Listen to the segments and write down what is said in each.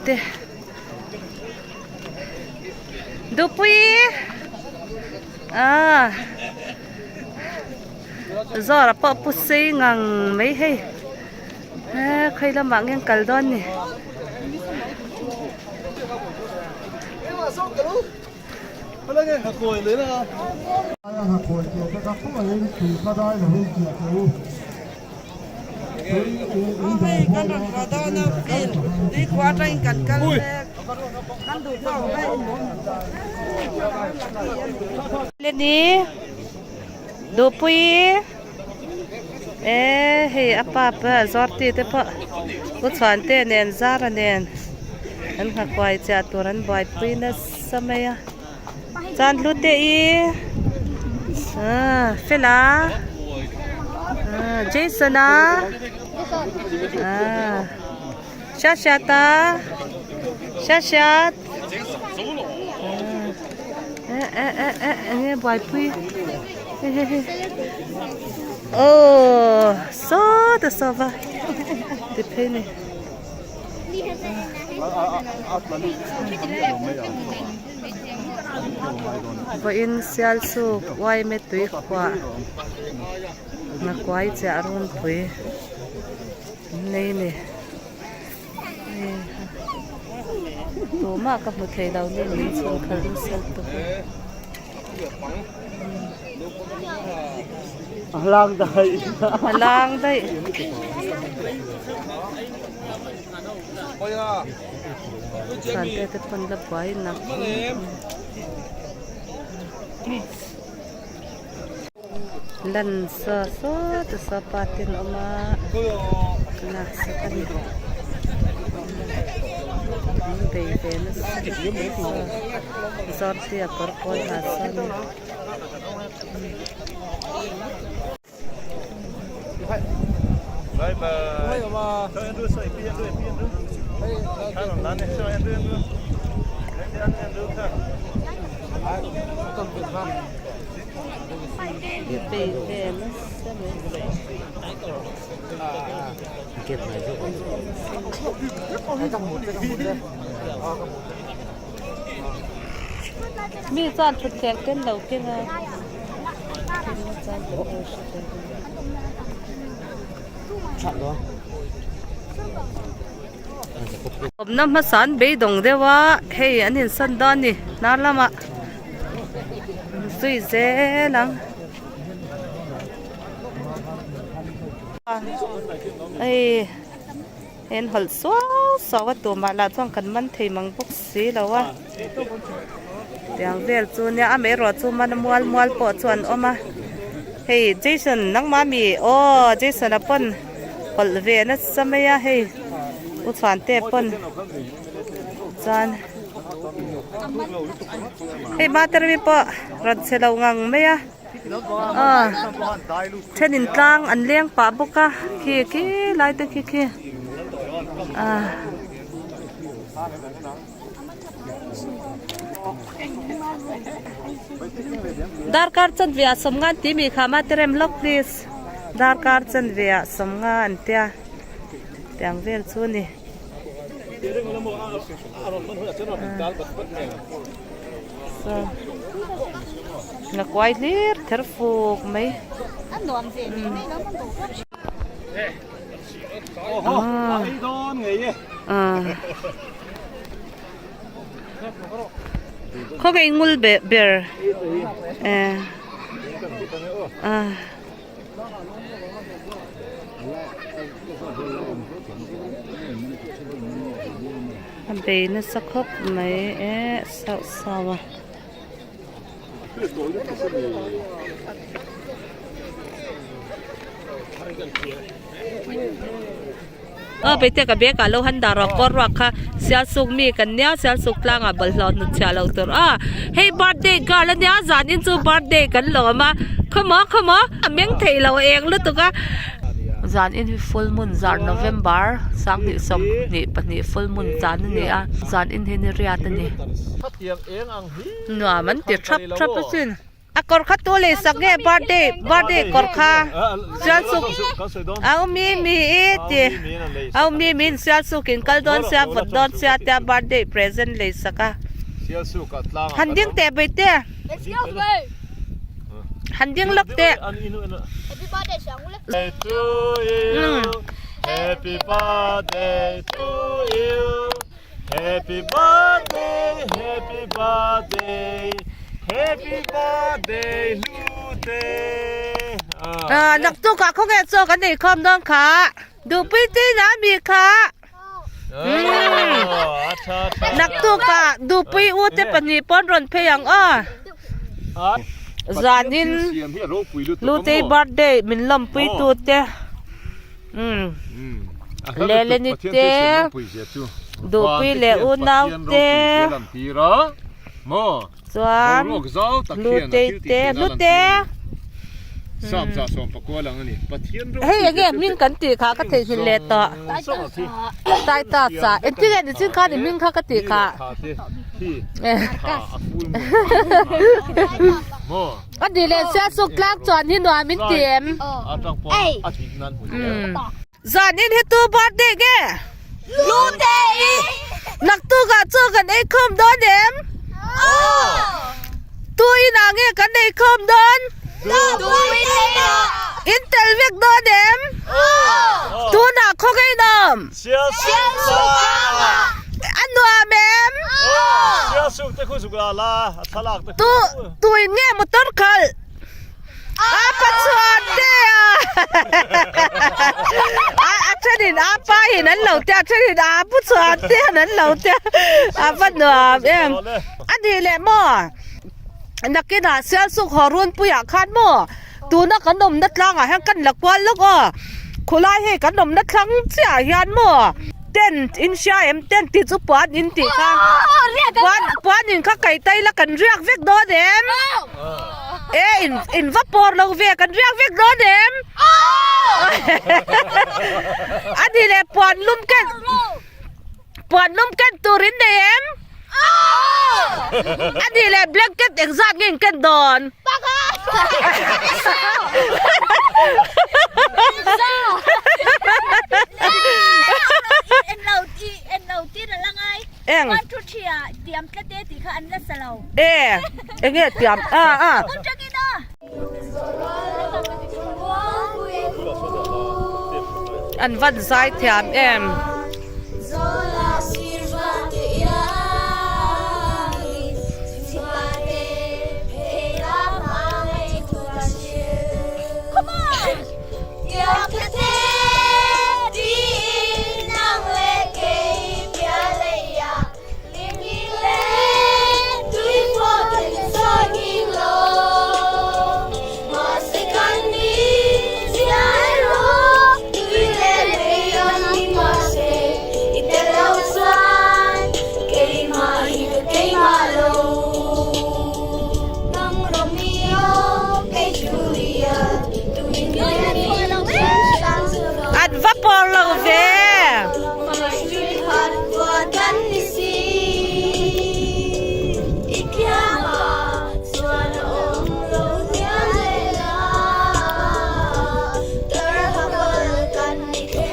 te Dupui ah Zawra pawh pu sei ngang mai hei he khawi lamah nge an kal dawn ni. Leni Duhpuii e hei a pa pawh Zawrti te pawh U Chhuante nen Zara nen an nghakuai chiah tur an buaipui nasa mai a chuan Hlute i ah Fela ah Jason a ah Hriat-hriata Hriat-hriat eh eh eh eh eng nge buaipui he he he aw sawta saw va ti phei ni vawiin sial suk uaime tui khuah nghakuai chiah runpui an nei a ni. Tumah ka hmu thei lo ni min chhun khalh nasa lutuk a. A lang daih. A lang daih. Chhuante te pawn la buai nak. Lan saw saw te saw pa te an awm a lak sak a ni an bei ve nasa zawr te a kawr pawl ha sawn a Bei ve nasa mai. Mi chuan thutthleng te an lo keng a Awmna hmasa an beidawng deuh a hei an insan dawn a ni hnar lamah. Zui zel ang. Hei en hawlh suau suau a tumah lah chuan kan man thei mang bawk si lo a tiang vel chu nia amaherawh chu man a mual mual pawh chu an awm a hei Jason nangmah mi aw Jason a pawn hawlh ve nasa mai a hei u chhuante pawn chuan. Hei battery pawh rawn chhe lo ngang mai a aw thenin tlang an leng pah bawk a khi khi lai te khi khi ah. Darkar chanve ah sawmnga an tih mi kha materem lawk please darkar chanve ah sawmnga an tia tiang vel chu a ni. La kuai hlir ther fuk mai khaw ngul ber eh ah. A bei nasa khawp mai e sauh sauh a. Aw peite ka bag ah lo han dah rawh kawr ruak kha sialsuk mi kan nia sialsuk tlangah bawlhhlawh hnut chhiah loh tur a hei birthday girl ania zan in chu birthday kan lawm a khawmaw khawmaw a meng thei lo eng lutuk a zan in hi full moon zar november sanghnih 22 full moon zan a ni a zan in hi ni riat a ni nuam an ti thap thap asin. A kawr kha tu lei sak nge birthday birthday kawr kha sial suk au mi mi i ti au mi mi in sial suk in kal dawn sia vawt dawn sia tia birthday present lei sak a han ding teh bai te han ding lawk teh. Happy birthday to you Happy birthday happy birthday happy birthday Hlute Ah naktuk ah khawnge chaw kan ei khawm dawn kha duhpui te in ah mi kha Naktuk ah duhpui u te pahnih pawn rawn phei ang aw Zanin Hlutei birthday min lawmpui tu te. Leleni te, Duhpui leh unau te, chuan Hlutei te, Hlute hei enge hming kan tih kha ka theihnghilh leh tawh Taita sa engtin nge nichin khan i hming kha ka tih kha A ni leh sia suk tlang chuan hi nuam in ti em? Zan in hi tu birthday nge? Lutei! Naktukah chaw kan ei khawm dawn em? Tu inah nge kan ei khawm dawn? In tel vek dawn em? Tunah khawngaih nawm? A nuam em? Tu tuin nge motor khalh? A pa chhuan te a! A thenin a pa in an lo tia, a thenin a pu chhuan te an lo tia. A va nuam em! A nih leh maw? Nakinah Sialsuk haw runpuiah khan maw? Tuna kan awmna tlangah hian kan la kual lawk aw. Khulai hei kan awmna thlang chiah hian maw tent in hria em tent tih chu puan in tih kha puan puan in kha kai tai la kan riak vek dawn em e in in va pawr lo ve kan riak vek dawn em a ni leh puan lum ken puan lum ken tur in nei em a ni leh blanket engzat nge in ken dawn. Eng e enge tiam a a. An van zai thiam em. An va pawr lo ve.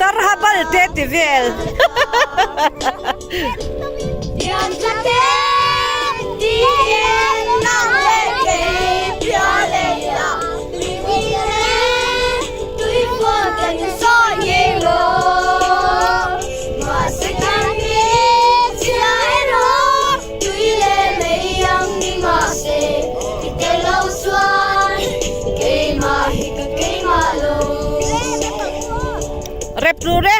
Tarha bal te ti vel. Rep ru re.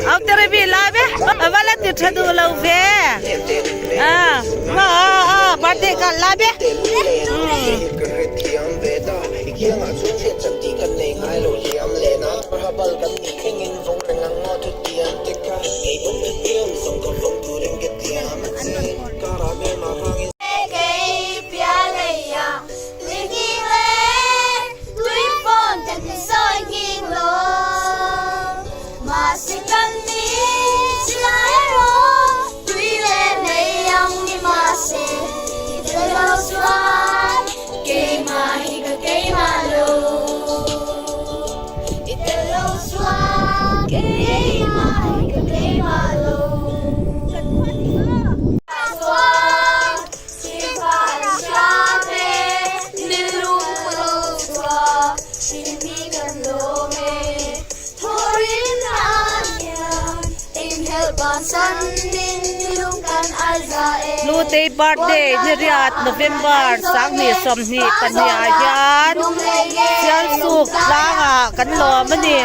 Au te rebi lai ve ava la ti tha du lo ve a ma a birthday ka lai ve Hlutei birthday ni riat November 2022 ah hian Sialsuk tlangah kan lawm a ni.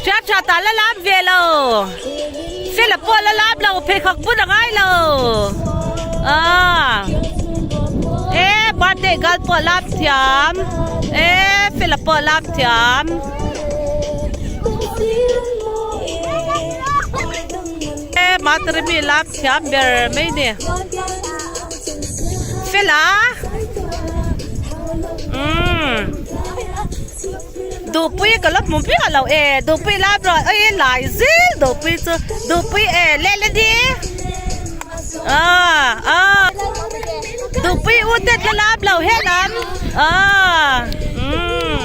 Hriat tha ta la lam ve lo Fela pawh la lam lo pheikhawk bun a ngai lo ah e birthday girl pawh lam thiam e Fela pawh lam thiam. E Mataremi lam thiam ber mai ni Fela umm Duhpui ka la hmu miah lo e Duhpui lam rawh oi lai zel Duhpui chu Duhpui e leh le ni ah ah Duhpui u te la lam lo he lam ah umm.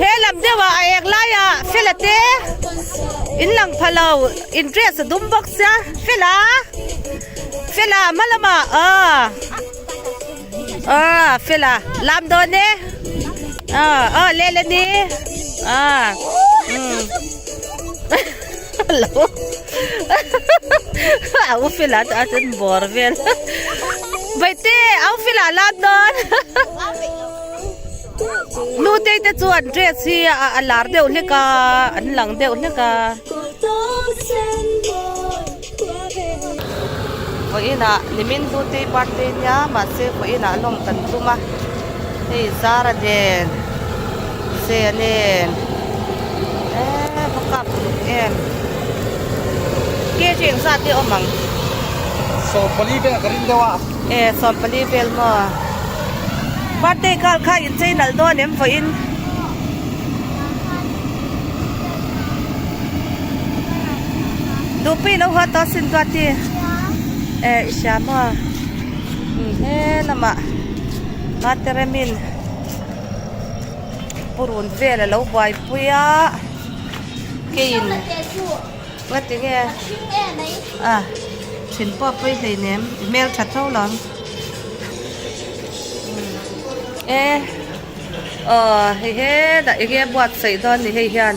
He lam deuh ah a ek lai ah Fela te in lang pha lo in dress a dum bawk sia Fela Fela hma lamah ah ah Fela lam dawn e ah ah leh le ni ah umm lo a u Fela chu a chuan bawr vel Vaihte a u Fela lam dawn. Nutei te chu an dress hi a lar deuh hlek a an lang deuh hlek a. Vawiinah nimin Nutei birthday nia mahse vawiinah lawm kan tum a hei Zara nen Zea nen eee va kap uluk em kg engzat nge awm ang? 14 vel ka ring deuh a. E 14 vel maw? Birthday girl kha in chei nalh dawn em vawiin? Duhpui lo haw tawh sin Duati. E i hria maw? He lamah Materemin purun vel a lo buaipui a keiin Ngati nge? A thin pawh pawi hleinem i hmel tha tho lo ang. E aw hei hetah eng nge buatsaih dawn ni hei hian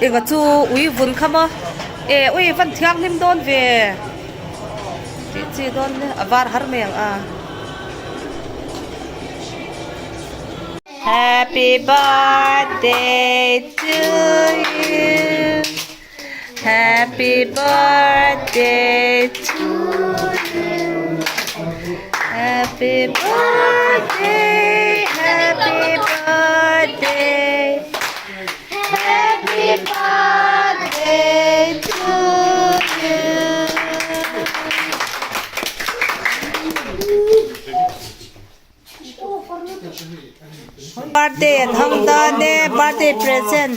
enga chu ui vun kha maw e ui van thianghlim dawn ve tih chi dawn hle a var har mai ang a. Happy birthday to you Happy birthday to you Happy birthday Happy birthday Happy birthday to you Birthday an hmang dawn e birthday present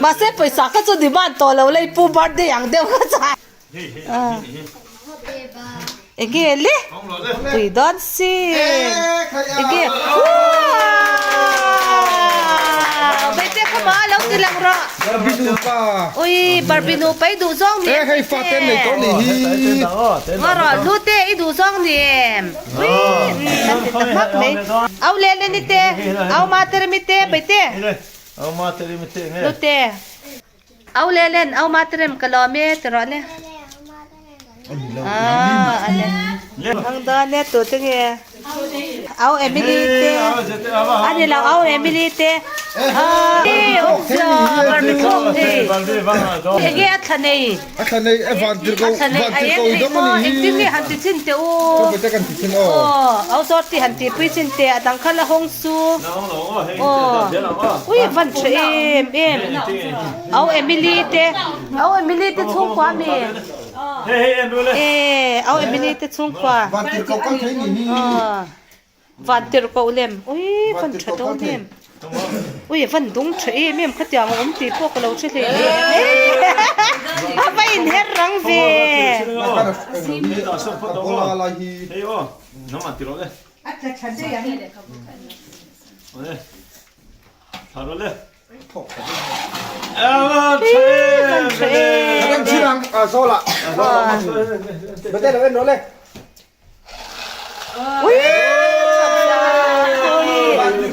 mahse pawisa kha chu demand tawh lo la i pu birthday ang deuh kha chuan enge le pui dawn si enge uaaa hmeichhe kha mah a lo ti lang rawh ui barbie nupa i duh zawng ni em Ngaw rawh hlute i duh zawng ni em ui an ti ta hmak mai au leh le ni te au ma te remi te bai te hlute au leh len au ma te rem ka lawm e ti rawh le Hang dawn e tute nge Au Emily te a ni lo au Emily te Enge a thla nei A thla nei e van tir ko van tir ko i dawng a ni hi Engtin nge han ti chin teh u Aw au zawt ti han ti pui chin teh a dang kha la hawng su Aw ui van tha em em Au Emily te Au Emily te chhungkua mi E au Emily te chhungkua. Van tir ko kal thei ni hi. Van tirhkoh lem ui van tha dawn em ui a van dung tha em em khatiang a awm tih pawh ka lo hre hlei em a va inher rang ve.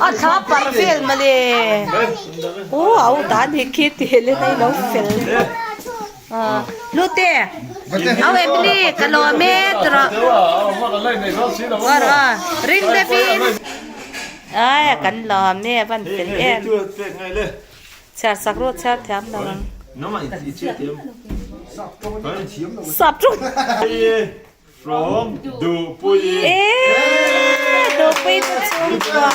A thla par vel mawle aw au dan hi khi ti hel in a ilo fel hlute au Emily ka lawm e tawrh ring deuhin ai kan lawm e a van fel em chhiar sak rawh chhiar thiam lo ang sap tawng. From Duhpui. Eee Duhpui te chhungkua.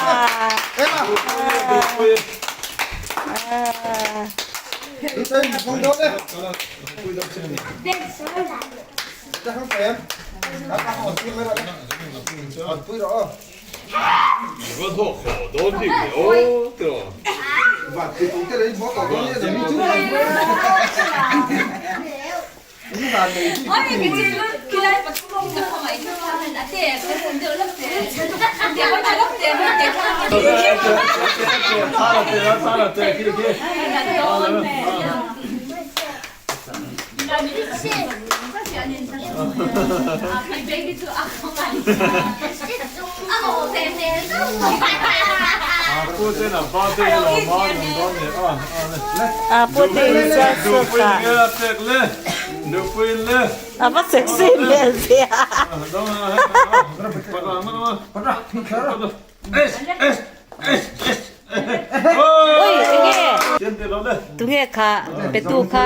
Duhpui. A pu te in chuan sawtah a va sexy hmel ve a. Ui enge tunge kha petu kha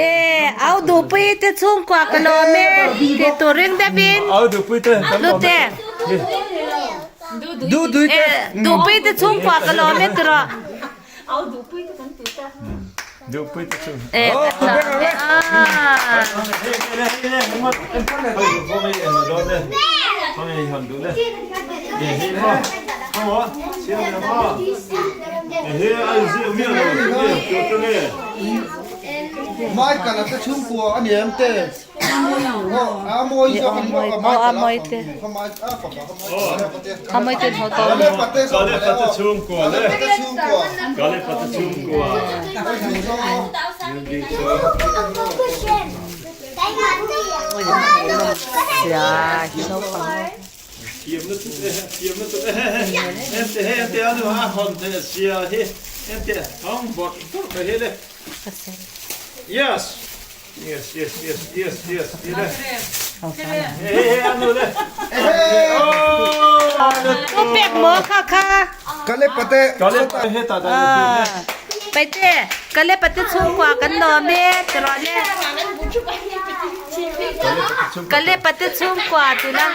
e au duhpui te chhungkua ka lawm e tih tur ring deuhin hlute e duhpui te chhungkua ka lawm e tiraw e ka lawm e Michael a te chhungkua a ni em te? A mawi zawk a ni maw? Aw a mawi te. A mawi te ho to. Kale pate chhungkua le. Kale pate chhungkua. Yes. Yes, yes, yes, yes, yes. Tu pek maw kha kha. Kale pate. Kale pate ta ta. Paite, kale pate chhungkua kan lawm e tiraw le. Kale pate chhungkua tuna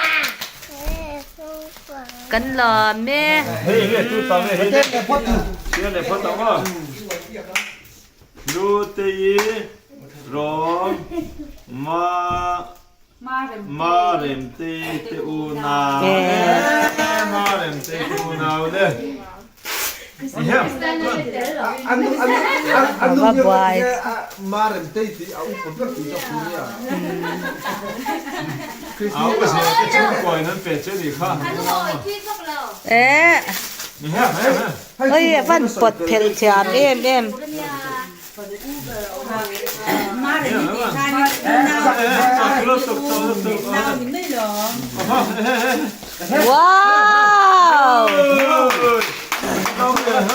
kan lawm e. Hei nge tu ta nge hei. Hei le phot ta ma. Lutei rawng ma ma Remtei te unau ma Remtei te unau le Va buai. Ma Remtei tih a upa ber tih chu a phu nia. Au ka zia te chhungkua in an pe che nih kha. Eh. Oi a van pawt phelh thiam em em. Wow!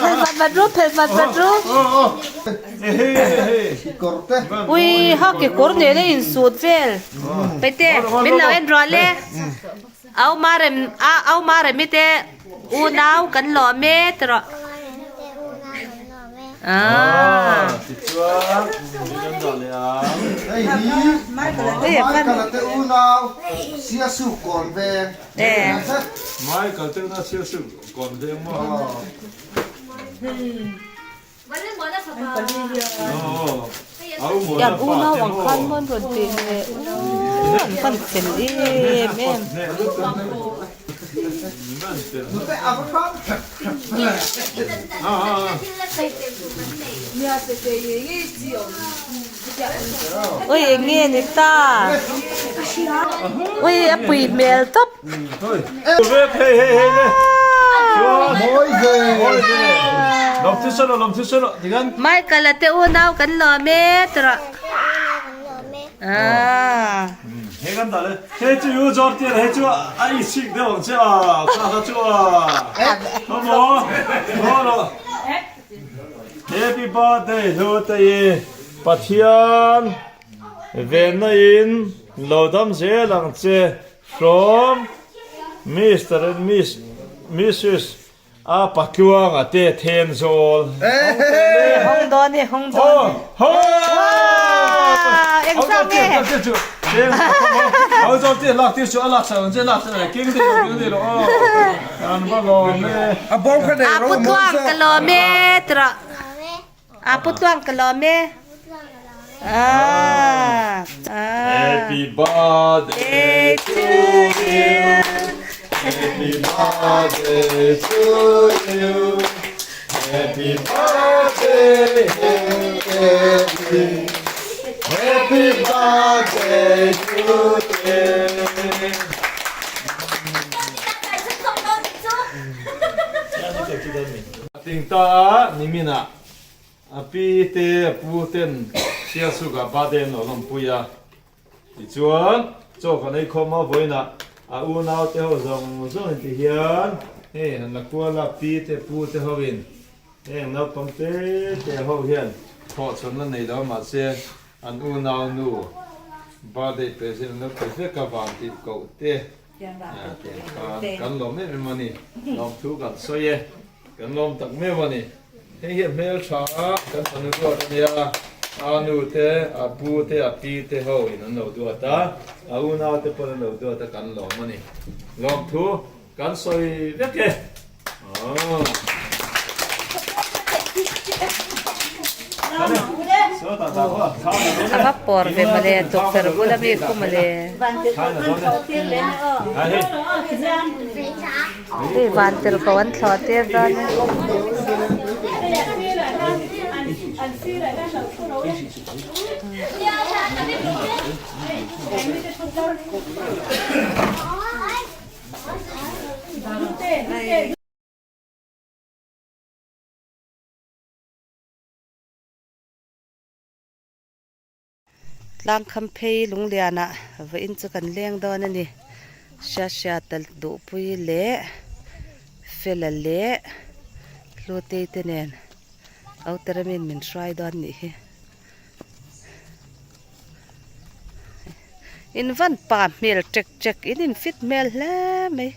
Phelh vat vat ru, phelh vat vat ru. Ui, ha kekawr nen a insut vel. Paite, min lo en rual e. Au Marem a Au Maremi te unau kan lawm e ti rawh. Ah. Tichuan kan dah leh ang. Hei hi Michael te unau Siasuk kawn veng. Michael te unau Siasuk kawn veng maw? Yan unau ang khan mawn rawn tih leh uh an pan fel em em. Ui eng nge ni ta ui a pui hmel tawp. Michael a te unau kan lawm e tawrh. He kan dah le he chu yu zawr tir he chu a i sik deuh ang che a kha kha chu a come on come on Happy birthday hlu te i Pathian venna in lo dam zel ang che from Mister and Miss Mrs A patluang a te then zawl. Hawng dawn e, hawng dawn e. Wow! Eng sang nge? Hau zawk te lak tir chu a lak sak ang che lak sak ang keng dei lo keng dei lo aw. An va lawm e. A bawm kha nei A ro mawi putluang zawk. ka lawm e tira. A putluang ka lawm e. Ah. Happy birthday to you. Happy birthday to you. Happy birthday, happy. Happy birthday to you. Ting ta a nimina A pi te a pu ten Sialsuk-ah birthday an lo lawmpui a, tichuan chaw kan ei khawm a, vawiinah a unau te ho zawng zawng in ti hian hei han la kual a, pi te pu te ho in heng naupang te te ho hian thawhchhawn la nei lo a mahse an unau nu birthday present an lo pe vek a vang tih koh te kan lawm em em a ni, lawmthu kan sawi e. Kan lawm tak meuh a ni. Hei hi a hmeltha a, kan fanu duat a nia. A nu te, a pu te, a pi te ho in an lo duat a, a unau te pawn an lo duat a, kan lawm a ni. Lawmthu kan sawi vek e. Aww. A va pawr ve mawle, tukverh bula mi khu mawle. Hei van tel ko an thlawh tir dawn a. Tlangkham phei lunglianah vawiin chu kan leng dawn a ni. Hria hria tal duhpui leh Fela leh Hlutei te nen Auteremin min hruai dawn nih hi. In van pa hmel ṭek ṭek in in fit hmel hle mai.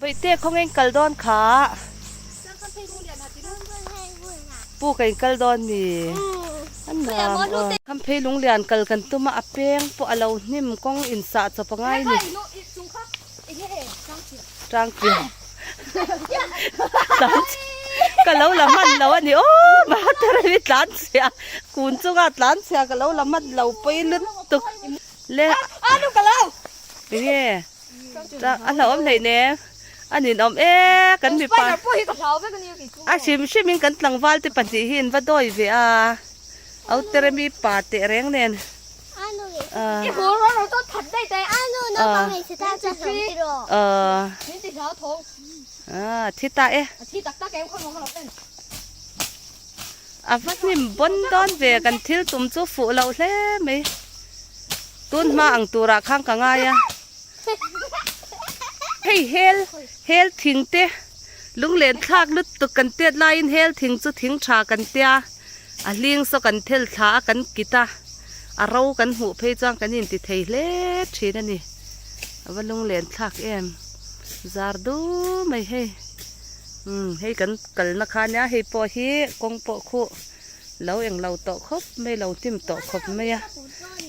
Vaihte khawnge in kal dawn kha? Pu ka in kal dawn mi? An nuam aw. Khamphei lunglian kal kan tum a, a peng pawh a lo hnim kawng in sah chawp a ngai ni. Tangpiang. Ka lo la hman lo a ni aw matar hi tlan chhia kun chunga tlan chhia ka lo la hman lo pawi lutuk le enge a hlauhawm hleih nen a ninawm e kan mipa a hrim hrim in kan tlangval te pahnih hi an va dawi ve a auteremi pa teh reng nen. Thi ta e. A va hnim bawn dawn ve kan thil tum chu fuh lo hle mai. Tun hma ang turah khan ka ngai a. Hei hel hel thing te lunglen thlak lutuk kan tet laiin hel thing chu thing tha kan tia. A hling saw kan thel thla a kan kit a, a ro kan hmuh phei chuan kan inti thei hle thin a ni. A va lunglen thlak em. Zar du mai hei. Umm hei kan kalna kha nia hei pawh hi kawng pawh khuh lo eng lo tawh khawp mai lo hnim tawh khawp mai a.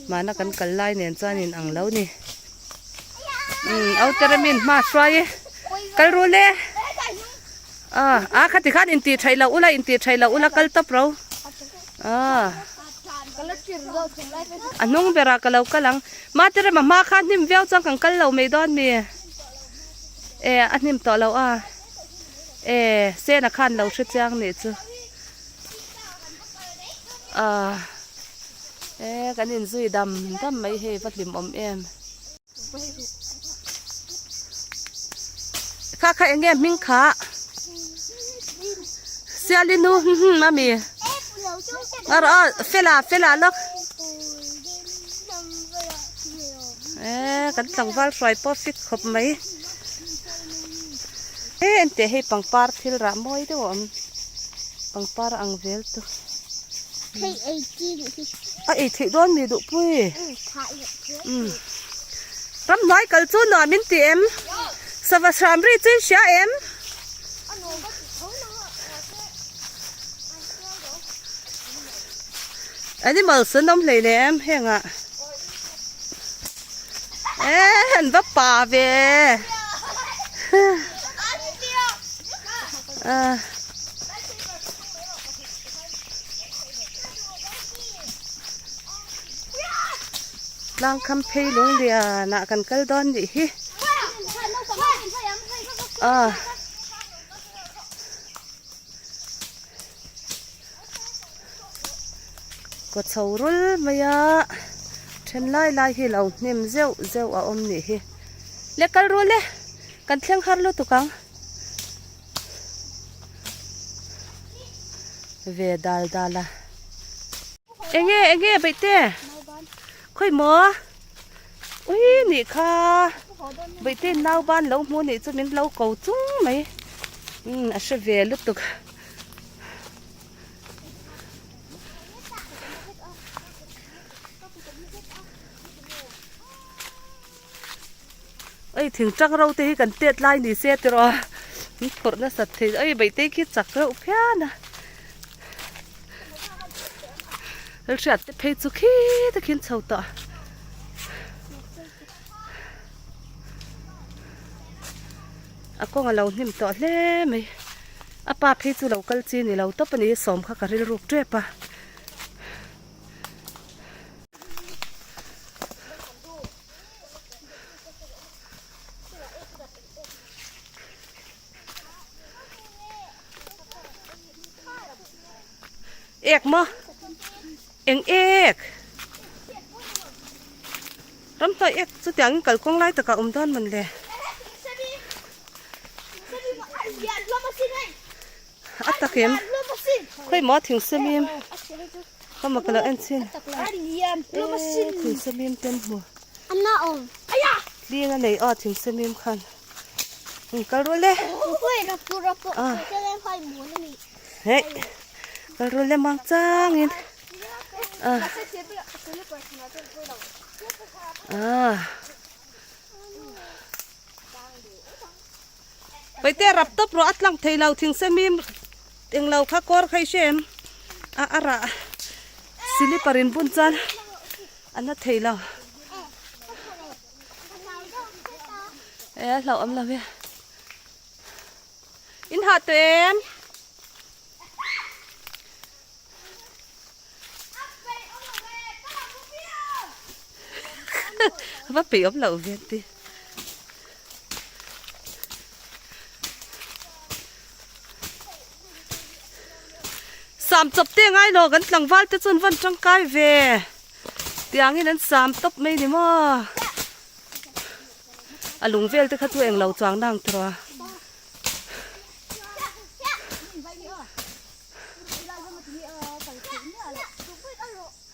Mahna kan kal lai nen chuan in ang lo ni. Umm Auteremin hma hruai e. Kal rul e. A a khati khan intih theih loh ula intih theih loh ula kal tawp ro a. A hnung berah ka lo kal ang. Mate rema hma kha hnim viau chuan kan kal lo mai dawn mi? E a hnim tawh lo a. E Sena khan lo hre chiang nih chu. Ah e kan inzui dam dam mai hei va hlim awm em. Kha kha enge hming kha Siali nu hum hum ami ar a fela fela lawk e kan tlangval hruai pawh fit khawp mai e enteh hei pangpar thil rah mawi deuh a awm pangpar ang vel chu a ei theih dawn mi duhpui. Ramhnuai kal chu nuam in ti em? Sava hram ri chu in hria em? Animals an awm hlei leh em hengah? E an va pa ve. Ah. Tlang kham phei lung lian ah kan kal dawn nih hi ah kaw chho rul mai a then lai lai hi lo hnim zeuh zeuh a awm nih hi le kal rul e kan thleng har lutuk ang ve dal dal a. Enge enge beihte khawi maw ui nih kha beihte nau ban lo hmu nih chu min lo ko chung mai umm a hre ve lutuk. Oi thing tang ro te hi kan tet lai ni se tiraw an phawrh nasat thei oi beihte khi chak reuh phian a hriat te phei chu khi takin chho tawh a kawng a lo hnim tawh hle mai a pa phei chu lo kal chi ni lo tawp a ni sawm kha ka rilruk tep a. Ek maw? Eng ek? Ramhnuai ek chutiangin kalkawng lai takah awm dawn mawn le. A tak em? Khawi maw thingsemim? Ka mak lo en chin. Thingsemim ten hmu. Tling a nei aw thingsemim khan. Kal rul e. Hei. Kal rul e mang changin. Ah. Ah. Paite rap tawp rawh a tlang thei lo thing se mi englo kha kawr kha i hre em a a rah silipar in bun chuan a na thei lo e a hlauh awm lo e in hah tawh em. Va peih awm loh ve ti. Sam chawp te ngai lo kan tlangval te chuan van tangkai ve. Tiangin an sam tawp mai ni maw. A lung vel te kha chu englo chuang nang tawh a.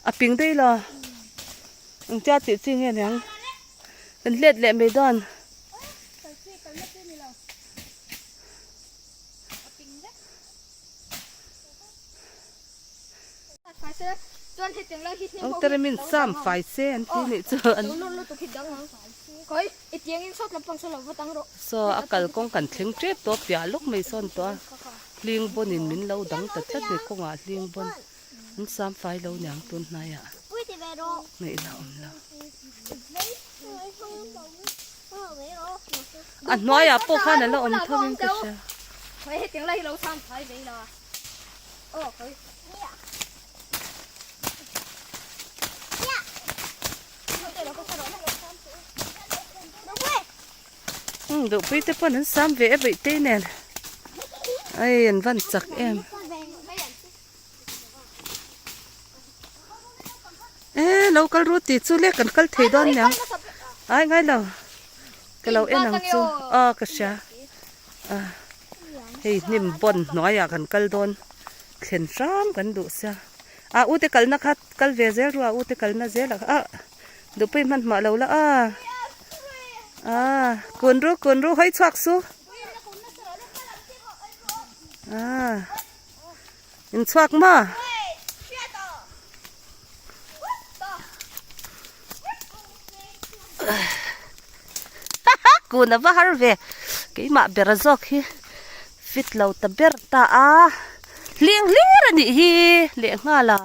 A ping daih lo engtia tih chi nge niang kan let leh mai dawn. Awteremin sam fai se an ti nih chu an Saw a kalkawng kan thleng tep tawh piah lawk mai sawn tawh a hling bawn in min lo dang ta tlat ni kawngah hling bawn an sam fai lo niang tun hnaiah ngaihna awm lo. A hnuaiah pawh khan a la awm tho in ka hria. Umm duhpui te pawn an sam ve e beihtei nen ai an van chak em. E lo kal ru tih chu le kan kal thei dawn niang ai ngai lo ka lo en ang chu aw ka hria a hei hnim bawn hnuaiah kan kal dawn thlen hram kan duh sia a ute kalna kha kal ve zel ru a ute kalna zel ah ah duhpui hmanhmah lo la a a kun ru kun ru hawi chhuak su a. In chhuak maw? Kun a va har ve. Keimah ber zawk hi fit lo ta ber ta a. Hling hlir a nih hi lehnghal a.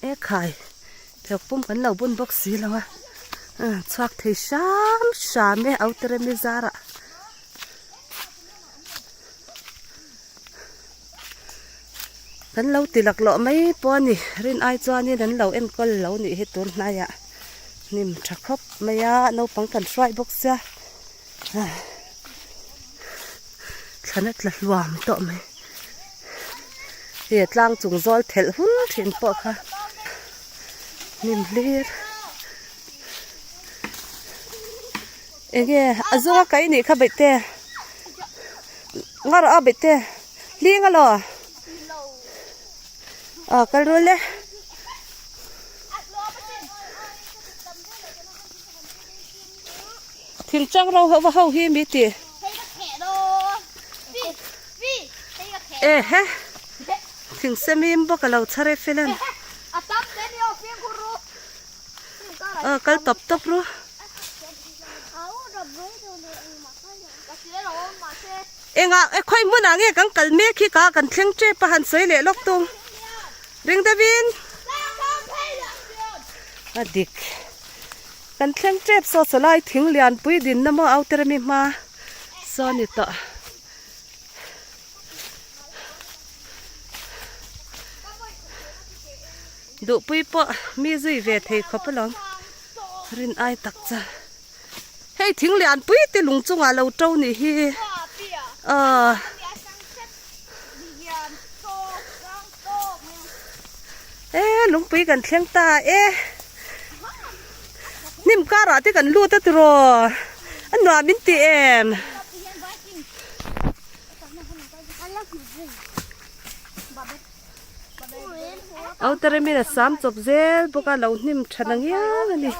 E khai phek pum kan lo bun bawk si lo a chhuak thei hram hram e auteremi zarah kan lo ti laklawh mai pawh a ni rin ai chuanin an lo enkawl lo nih hi tun hnaiah hnim tha khawp mai a naupang kan hruai bawk sia thlan a tla hluam tawh mai he tlang chung zawl thelh hun thin pawh kha hnim hlir enge a zunga kai nih kha beih te nga rawh a beih te hling alaw aw kal rul e. Thing chang ro ho va ho hi mi ti. E he. Thing semim bawk a lo chhar e felan. A kal tawp tawp ru. Engah e khawi hmunah nge kan kal mek hi ka kan thleng tep a han sawi leh lawk tung. Ring deuhin. A dik. Kan thleng tep saw saw lai thing lian pui din na maw outer ami hma saw ni tawh. Duhpui pawh mi zui ve thei khawp alawm rin ai tak cha. Hei thing lian pui te lung chungah lo to nih hi aw. E lungpui kan thleng ta e hnim karah te kan lut a tiraw a nuam in ti em. Auteremin a sam chawp zel bawk a lo hnim tha na ngiang a ni.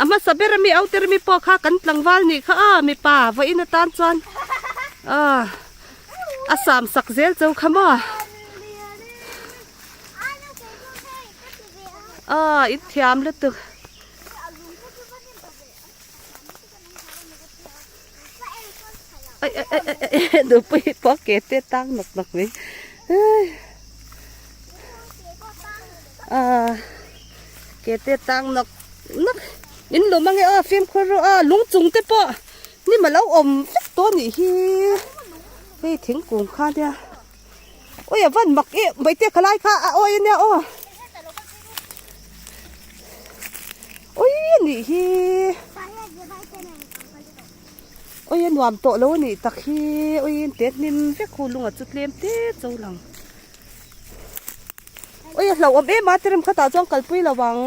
A hmasa ber ami outer mi pawh kha kan tlangval nih kha a mipa vawiin atan chuan a sam sak zel chau kha maw a inthiam lutuk. Ai ai ai ai ai nupui pawh ke te tang nawk nawk mai ah ke te tang nawk nawk in lum ange aw fimkhur rawh a lung chung te pawh ni ma lo awm vek tawh anih hi hei thingkung kha nia awi a van mak e maite khalai kha a awi ania aw awi anih hi. Ui a nuam tawh lo a nih tak hi ui in te hnim vek hu lunga chu tlem te cho lang ui a hlauhawm em a terem khatah chuan kalpui lo ang.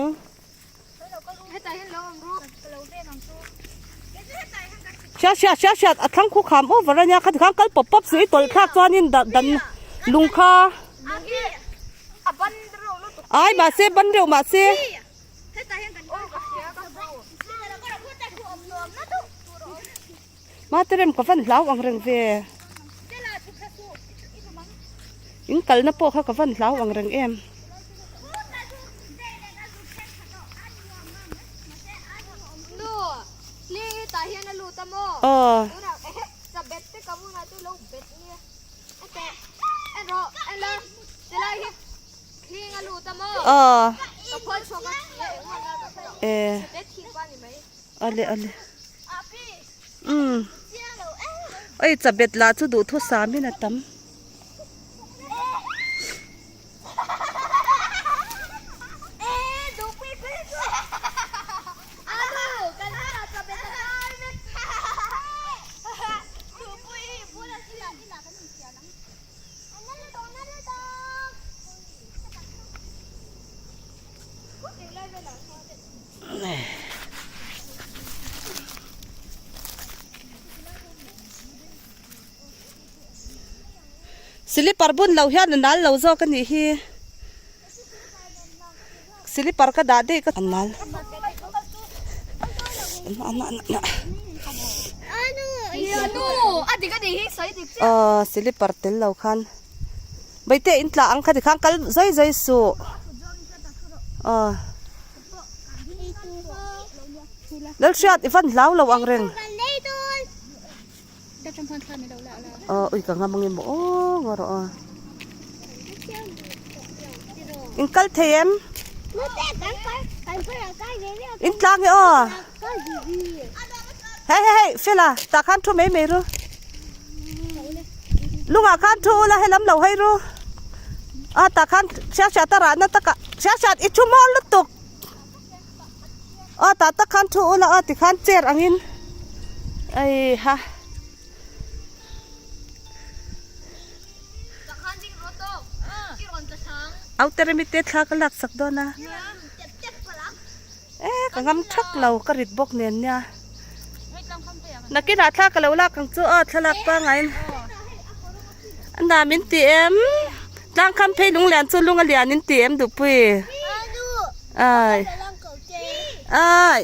Hriat hriat hriat hriat a thlang khu kham over a nia khati khan kal pawp pawp suh i tawlh thlak chuanin dan lung kha ai mahse ban reuh mahse. Mate rem ka van hlau ang reng ve. In kalna pawh kha ka van hlau ang reng em. Aw. Aw e ale ale. Umm oi chabet lah chu duhthusam in a tam. Silipar bun lo hian a nal lo zawk a nih hi silipar ka dah daih ka nal aw silipar tel lo khan Baite in tla ang kha tikhan kal zai zai suh aw Lalhriat i van hlau lo ang reng aw ui ka ngam ang emaw aw ngaw rawh aw in kal thei em in tla nge aw Hei hei hei fela tah khan thu mai mai ru lungah khan thu ula helam lo hawi ru a tah khan hriat hriat a rahna takah hriat hriat i thu mawl lutuk a tah tak khan thu ula a tikhan chair angin eiha. Auteremi te thla ka laksak dawn a. E ka ngam thak lo ka rit bawk nen nia nakinah thla ka lo lak ang chu aw thlalak pangain a na min ti em tlang kham phei lung lian chu lung a lian in ti em duhpui ai ai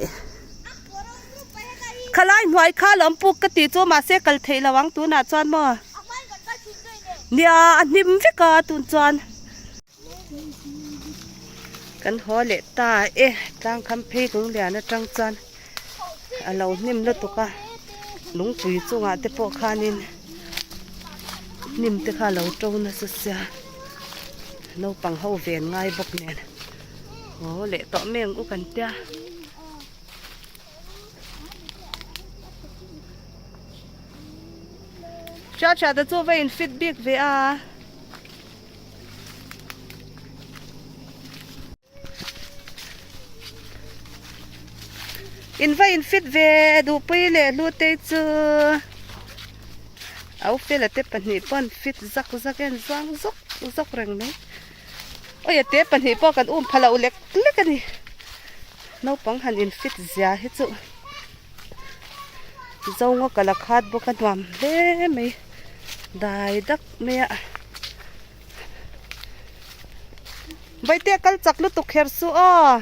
khalai hnuai kha lawm puk ka tih chu mahse kal theih lo ang tunah chuan maw nia a hnim vek a tun chuan. Kan haw leh ta e tlang kham phei lung lian atang chuan a lo hnim lutuk a lungpui chungah te pawh khanin hnim te kha a lo to nasa sia naupang ho ven ngai bawk nen haw leh tawh mai ang u kan tia. Hriat hriat te chu va in fit bik ve a. In va in fit ve duhpui leh hlutei chu au fela te pahnih pawh an fit zak zak en zuang zawk zawk reng mai awi a te pahnih pawh kan um pha loh lek lek a ni naupang han in fit zia hi chu Zonga kal a khat bawk a nuam hle mai dai dak mai a Vaite a kal chak lutuk kher suh aw.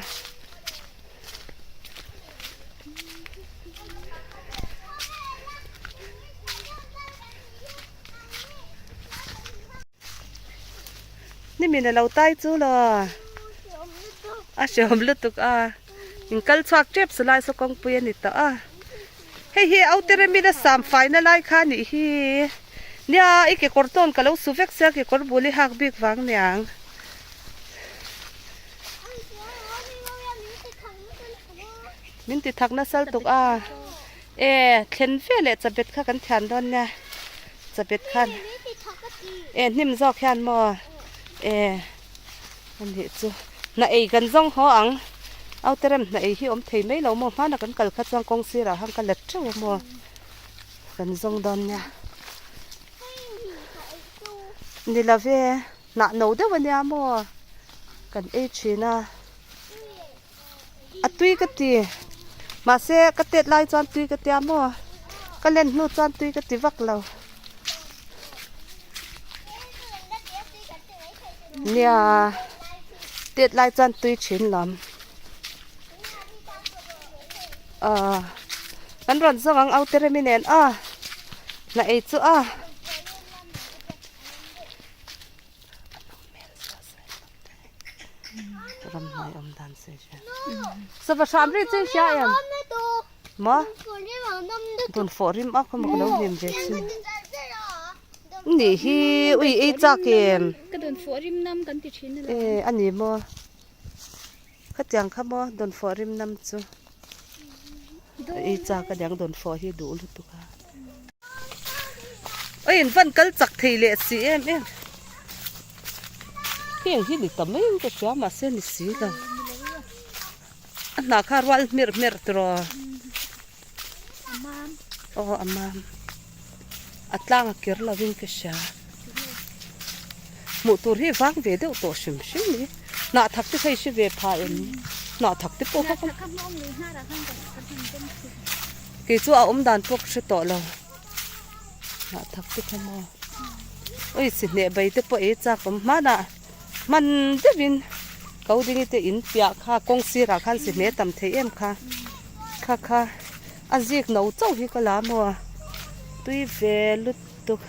Nimin a lo tai chu law a hreawm lutuk a in kal chhuak tep su lai saw kawngpui a ni tawh a hei hi auteremina sam faina lai kha a nih hi nia i kekawr tawn ka lo su vek sia kekawr bul i hak bik vang niang. Min ti thak nasal tuk a e thlen ve leh chabet kha kan thian dawn nia chabet khan e hnim zawk hian maw e a nih chu hna ei kan zawng haw ang auterem hna ei hi awm thei mai lo maw hmana kan kal kha chuan kawng sirah khan ka let teuh a maw kan zawng dawn nia ni love hnah no deuh a nia maw kan ei thin a. A tui ka ti mahse ka tet lai chuan tui ka tia maw ka len hnu chuan tui ka ti vak lo nia tet lai chuan tui thin lam ah kan rawn zawng ang aute remi nen a hna ei chu a. Ramhnuai awm dan sawi hria. Sava hram ri chu i hria em? Maw? Dun fawh rim a khaw maw ka lo hlim ve chin. Ni hi ui ei chak em? Ka dun fawh rim nam kan ti thin alo. E a ni maw? Khatiang kha maw dun fawh rim nam chu. Ei chak aniang dawnfawh hi duh lutuk a. Oi in van kal chak thei leh si em em. Heng hi ni ta mai in ka hria mahse ni si lo. A hnah kha rual hmerh hmerh tiraw. Aw a mam. A tlang a kir lo in ka hria. Hmuh tur hi vang ve deuh tawh hrim hrim i. Hnah thak te kha i hre ve pha em? Hnah thak te pawh kha kei chu a awm dan pawh ka hre tawh lo. Hnah thak te kha maw? Ui chi hneh bai te pawh ei chak awm hmanah hman deuhin ko ding te in piah kha kawng sirah khan chi hneh tam thei em kha. Kha kha a zik no chauh hi ka la maw? Tui ve lutuk.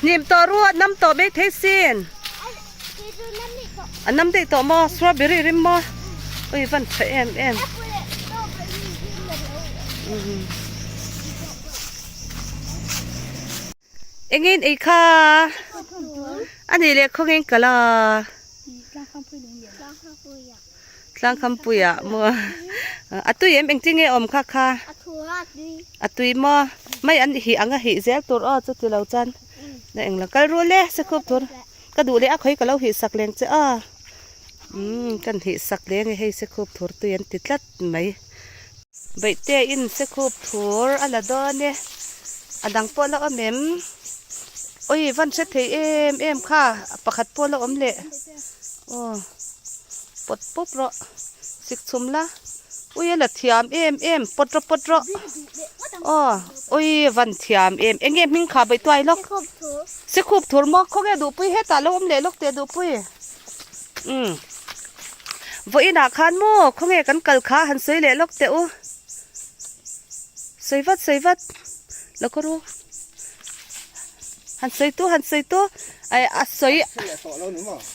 Hnim tawh ru a nam tawh mai thei sin. A nam daih tawh maw strawberry rim maw ui van tha em em. Engin ei kha a nih leh khawngin ka la Tlangkhampuiah maw a tui em engtin nge awm kha kha a tui maw mai an hih ang a hih zel tur aw chuti lo chuan na englo kal rul e sikhup tur ka duh leh a khawi ka lo hih sak leng che a umm kan hih sak leng e hei sikhup thur tui an ti tlat mai Baihte in sekhup thur a la dawn e, a dang pawh la awm em? Awi van hre thei em em kha pakhat pawh la awm leh aw pawt pawp rawh sik chhum la ui a la thiam em em pawt rawh pawt rawh aw ui van thiam em eng nge hming kha baihtuai lawk sekhup thur maw khawnge duhpui hetah lo awm leh lawk teh duhpui. Umm vawiinah khan maw khawnge kan kal kha han sawi leh lawk teh u sawi vat sawi vat lo kawr u han sawi tu han sawi tu eh a sawi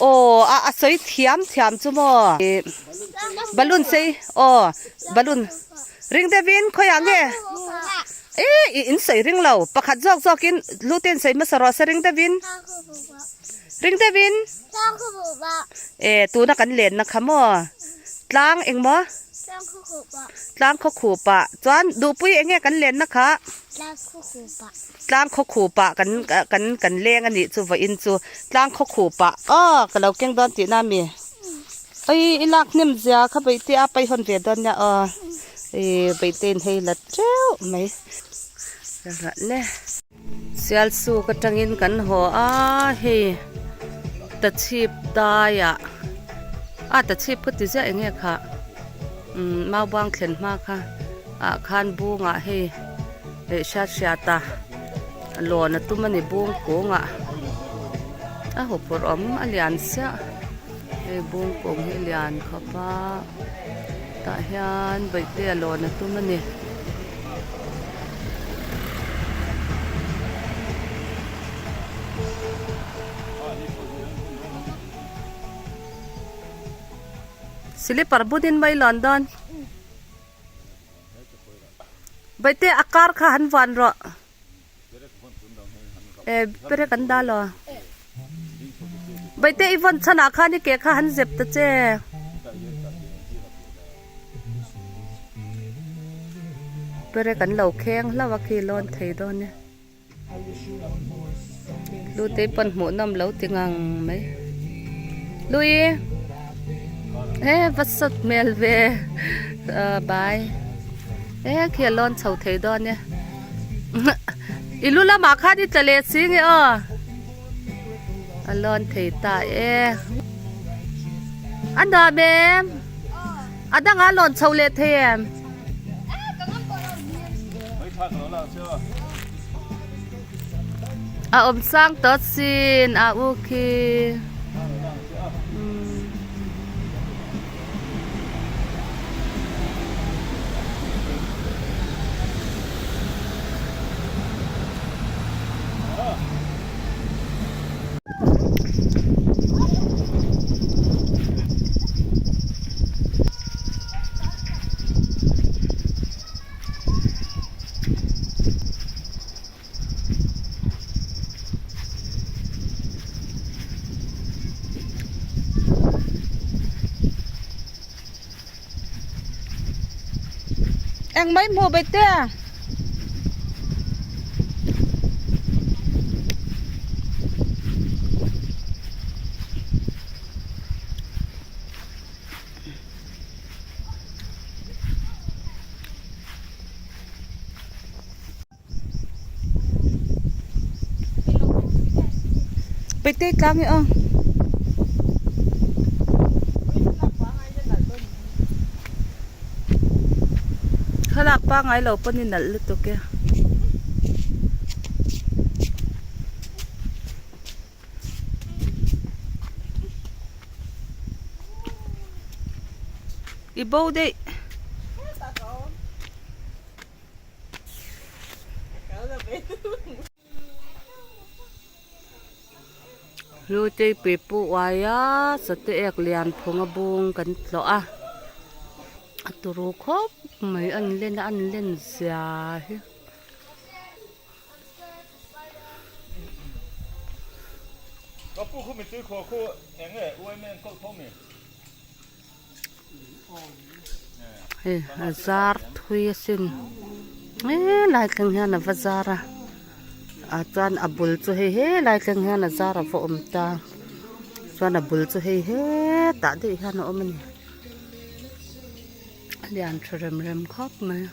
aw a a sawi thiam thiam chu maw ih balloon sei aw balloon ring deuhin khawiah nge eh ih in sawi ring lo pakhat zawk zawkin lu te in sawi hmasa rawh se ring deuhin. Ring deuhin. E tuna kan lenna kha maw? Tlang eng maw? Tlang khaw khupa. Chuan duhpui eng nge kan lenna kha? Tlang khaw khupa kan kan kan leng a nih chu vawiin chu. Tlang khaw khupa aw ka lo keng dawn tihna a mi? Oi i lak hnem zia kha Baihte a paihawn ve dawn nia aw. I Baihtein hei la teuh mai. Rah le. Sialsuk atangin kan haw a hei tachhip daiah a tachhip kha ti ziah eng nge khah umm maubuang thlen hma kha ah khan bungah hei leh hriat hriat a lawn a tum a ni bung kungah a huphurh awm a lian chiah hei bung kung hi a lian khawp a tah hian bawihte a lawn a tum a ni. Silipar bunin mai lawn dawn. Baihte a kar kha han van rawh. E perek an dah lo. Baihte i vawn chhanah khan i ke kha han zep ta che. Perek an lo kheng hlauh a khi lawn thei dawn e. Lute pawn hmuh nawm lo ti ngang mai. Lui e va sawt hmel ve bai e khi a lawn chho thei dawn e. I lu lamah khan i tla leh si nge aw. A lawn thei ta e. A nuam em? A dangah a lawn chho leh thei em? A awm sang tawh sin a u khi. Engmah i hmuh bawihte a? Bawihte tlang i aw. Thlalak pangngai lo pawn i nalh lutuk e. I bo daih. Hlutei pipu uaia sate ek lian phung a bung kan tlawh a a turu khawp mai a an len a an len zia hi. Hei a zar thui asin helai thleng hian a va zar a ah chuan a bul chu hei helai thleng hian a zar a va awm ta chuan a bul chu hei hetah daih hian a awm a ni a lian tha rem rem khawp mai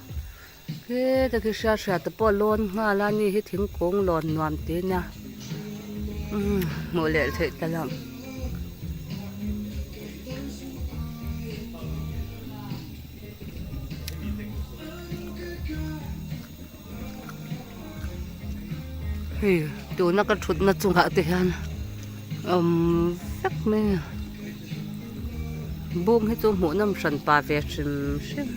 heta khi hriat hriat te pawh a lawn nghal a ni hi thingkung lawn nuam ti a nia umm hmuh leh theih ta lo. Hei tuna ka thutna chungah te hian awm vek mai a bung hi chu hmuh nawm hran pa ve hrim hrim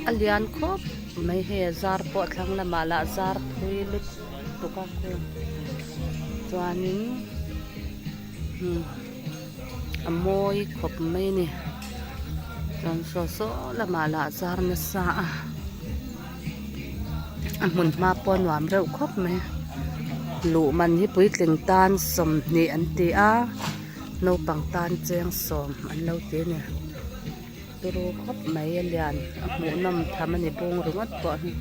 a lian khawp mai hei a zar pawh thlang lamah lah zar thui lutuk a chuanin a mawi khawp mai a ni chuan saw saw lamah lah zar nasa a a hmun hma pawh a nuam reuh khawp mai luh man hi puitling tan sawmhnih an ti a naupang tan cheng sawm an lo ti a ni turu khawp mai a lian a hmuhnawm tham a ni bung ringawt pawh hi.